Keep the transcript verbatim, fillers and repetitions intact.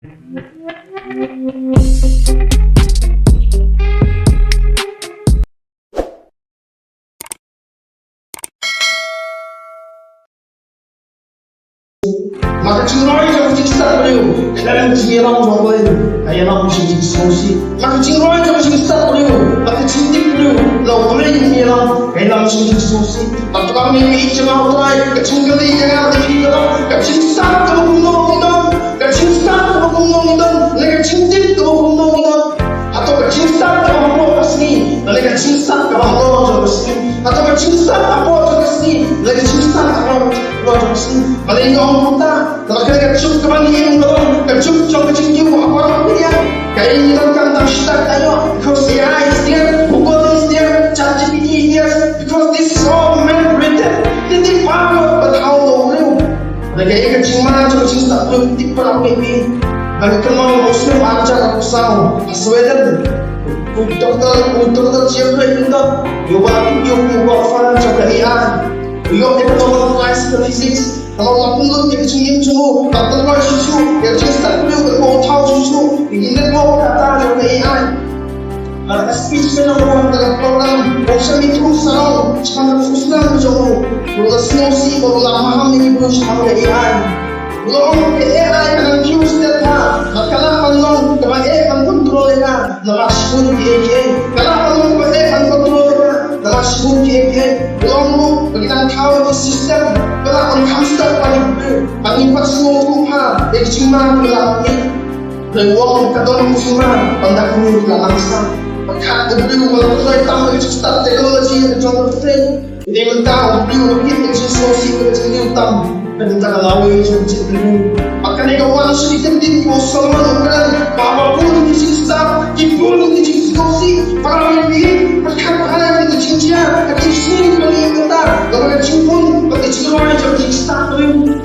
Ma ka jingroi jong ka jingstad briew khlem da ka jingïalam jong U Blei, ka ïalam sha ka jingsngewsih. Ma ka jingroi jong ka jingstad briew, ma ka jingtip briew na U Blei, ka ïalam, ka ïalam sha ka jingsngewsih. Bad ka ba ngi ïeit jong U Trai, ka jingkylli jong nga ïa phi ka long, ka jingstad kaba kumno ngi don, ka jingstad kaba kumno ngi don, ne ka jingtip kaba kumno ngi don. Hato ka jingstad kaba hapoh ka sngi, ne ka jingstad kaba halor jong ka sngi. Hato ka jingstad hapoh jong ka sngi, ne ka jingstad halor jong ka sngi. Balei nga ong kumta? Namar kane ka juk kaba ngi im ka long ka juk jong ka jingkiew ha baroh ka ïa. Kaei ngi donkam tang shitak taïew, because A I is there, Google is there, ChatGPT is there, because this is all man created. They didn't power, but how the real. Lada kaei ka jingma jong ka jingstad briew, tip paralok ngi phi. Ba ngi kynmaw u snem arhajar arphew saw ha Sweden, u doktor, u doktor Jeffrey Hinton, u ba u, u ba fan jong ka A I. U ïoh ïa ka Nobel Prize ka physics. Ka long ba pynlut ïa ka jingim jong u, ba pynlut shuh shuh ïa ka jingstad briew, ka kow thaw shuh shuh ïa ki network data jong ka A I. Bad ka speech ka long ba ka program, u shim ïa u Sarong shaphang ka khusnam jong u, u la sngewsih bad u la maham ïa ki briew shaphang ka A I. U la ong ba ka A I ka nang kiew stet bha, bad ka lah ban long kaba eh ban control ïa ka namar shibun kiei kiei. Ka lah ban long kaba eh ban control ïa ka namar shibun kiei kiei. U la ong ruh ba ki dang thaw ïa ki system ba lah ban kham stad bha ïa ki briew. Ba ngim pat sngewthuh bha ïa ki jingma ba la mih. Hynrei u ong ka don ka jingma ban da kane ka la nang sah. Ba kat u briew u la pynlong tam ïa ka jingstad technology ïa ka jong ka pyrthei. Hynrei mynta u briew u la kit ïa ka jingsngewsih ka jinglong tam. Ka dei ka lawei jong ka jingim. Bad kane ka wan sha ki ktien u Solomon u kren ba haba bun ki jingstad, ki bun ki jingsngewsih, para lynti, pyrkhat bha ïa ka jingjia ha ki sngi kiba ngi ïa mynta. Namar ka jingbun bad ka jingroi jong ka jingstad briew.